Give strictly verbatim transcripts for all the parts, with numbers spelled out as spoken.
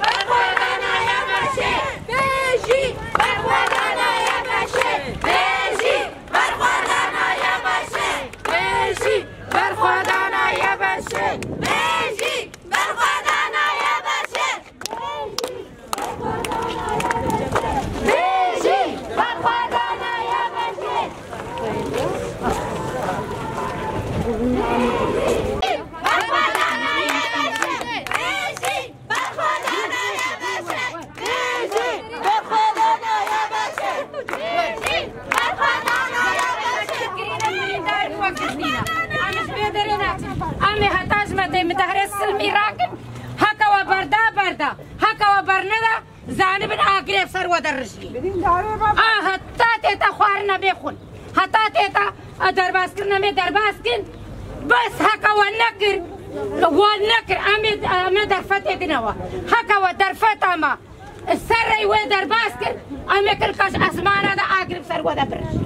Berxwedana ye beşê! Bêjî! Berxwedana ye beşê! Bêjî! Berxwedana ye beşê! Berxwedana ye beşê! Bêjî! Berxwedana ye beşê! Bêjî! Berxwedana ye beşê! Bêjî! Berxwedana ye beşê! Em ji vê derê naçin. Em ê heta ji me tê, min dehrê silmî rakin. Heke we berda, berda. Heke we berneda, zanibin agirê ser we derijî. A heta tête xwarina bê xwin. Heta tête, e, derbaskirina me derbas kin. Bes heke we nekir. We nekir. Em ê, em ê derfetê dine we. Heke we derfeta me serrey wê derbas kir, em ê kirkaş esmana de agirê ser we de birijî.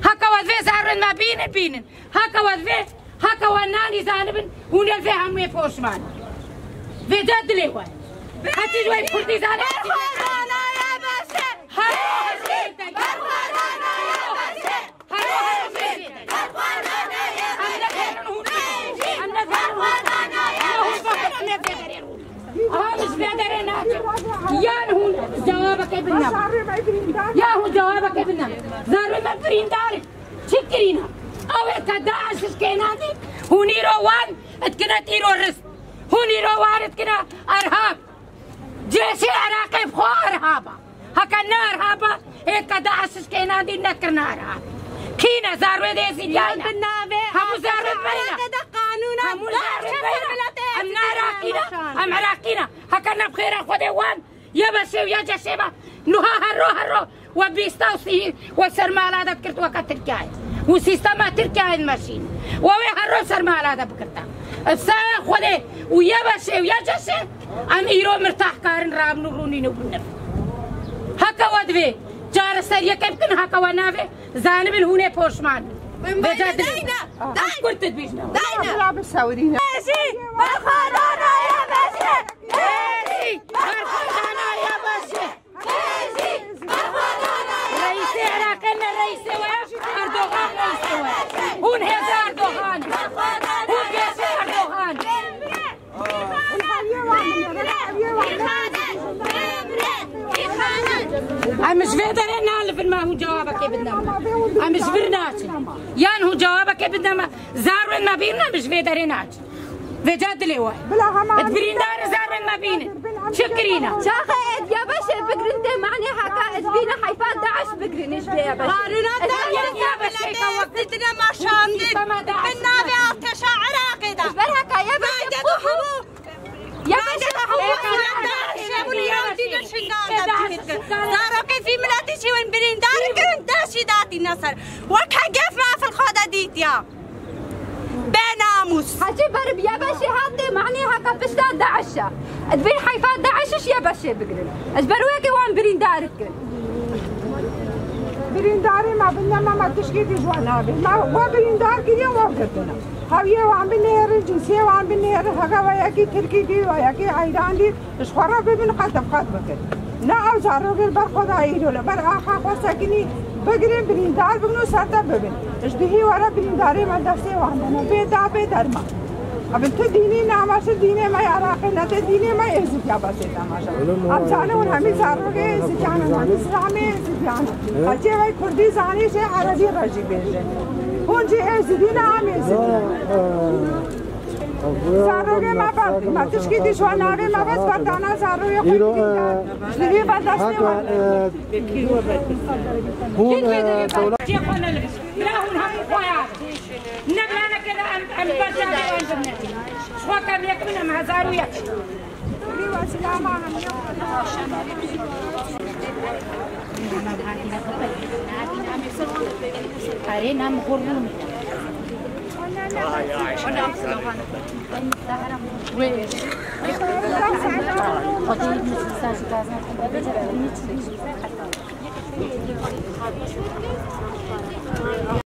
Heke we vê zarên me bînin, bînin. Heke we vê, heke we nanî zanibin, hûn ê vê hemûyê poşman. Vê de dilê we. Hetî ji we kurdî zanibin. Berxwedana ye beşê! Her Berxwedana ye beşê! Her Berxwedana ye beşê! Em ne zerin hûn. Em ne zerin hûn. Hûn bakin em ê vê derê hûn. Aha, min ji vê derê naçin. Yan hûn cewabeke bidin. Ya hûn cewabeke bidin. Zarê me birîndar in. Çi kirîne? Ew ê ke DAIŞ ji kênandî, hûn îro wan dikine terorist. Hûn îro wan dikine erhab. Cêşê Iraqê bi xwe erhab e. Heke ne erhab e, ê ke DAIŞ ji kênandî nekirine erhab. Kî ne? Zarwê dê zî diyayne. Hemû zarwê me ne. Hemû zarwê me ne. Em ne Iraqî ne. Em Iraqî ne. Heke ne bi xêra Xwedê wan. YBŞê û YCŞê ve niha herro herro we bîsta û sî we sermala de dikird weke Tirkiyeyê. Û sîstema Tirkiyeyê dimeşîn. We wê herro sermala de bikirda. Bi saya Xwedê û YBŞê û YCŞê em îro mirtah karin rabin û rûnîn û bin niv. Heke we divê careseriyekê bikin, heke we navê zanibin hûn ê poşman bin. Vêca dilê. Dayne! Dayne! Kurt dibîjne. Dayne! Bila bi sewirîne. Bêjî! Berxwedana ye beşê! Bêjî! Berxwedana ye beşê! Bêjî! Berxwedana ye beşê! Reîsê Iraqê ne reîsê we, Erdogan reîsê we. Hûn hêza Erdogan. Hûn hêza Erdogan. Em ji vê derê nalivin me hûn cewabekê bidin me. Em ji vir naçin. Yan hûn cewabekê bidin me. Zarwên me bînin em ji vê derê naçin. Vêca dilê we. Bila hema Di birîndar zarên me bînin. Çi kirîne? Çaxê êdiya beşê bigrin tê manê heka ez bîne heyfa DAIŞ bigrin iş bê beşê. Haruna da ya beşê ka wekî dine ma şandin. Bin navê artêşa Iraqê de. Ber heka ya beşê. Ya beşê hewû. Şevul ya dîne şingan da. Zarokê vî miletî çi win birîndar kirin, deşî datî neser. Weke gef mafil xwe de dîtiya. Bênamûs. Hecî berib YBŞê hatê manî heka pişta DAIŞ e. Divê heyfa DAIŞ iş YBŞê bigrin. Ez ber wekê wan birîndar dikin. Birîndarî me bin nema me tişkî dî ji wan nabê. Me we birîndar kiriye we girtine. Hewiyê wan binêrin, cinsiyê wan binêrin. Heke we yekî tirkî dî, we yekî eyran dî. Ji xwe re bibin qet bi qet bikin. Ne ew zarokê li ber xwe de îro li ber axa xwe sekinî bigirin, birîndar bibin û ser te bibin. Ji dihî were birîndarê me destê wan de ne. Bê da bê derman. Ebin tu dînî ne, me çi dînê me ya Iraqê ne, tu dînê me Êzidî ya besê te maşallah. Em zanin hûn hemî zarokê Êzidîyan in, hemî zilamê Êzidîyan in. Hecê wey Kurdî zanî jê Erebî re jî bêje. Hûn jî Êzidî ne, em Êzidî ne. Zarokê me ber, me tişkî dî ji wan navê me bes berdana zarokê xwe. Îro, e, ji vî berdestê haka, wan. E, hûn, e, dewlet. Cê xwe ne li bira hûn hemû xwe ya. Ne bilaneke de em, em ber çavê wan dimne. Ji xwe kem yek bin em hezar û yek. Arê, nam xwe rûn. Wê. Xwedê mesaj gazna.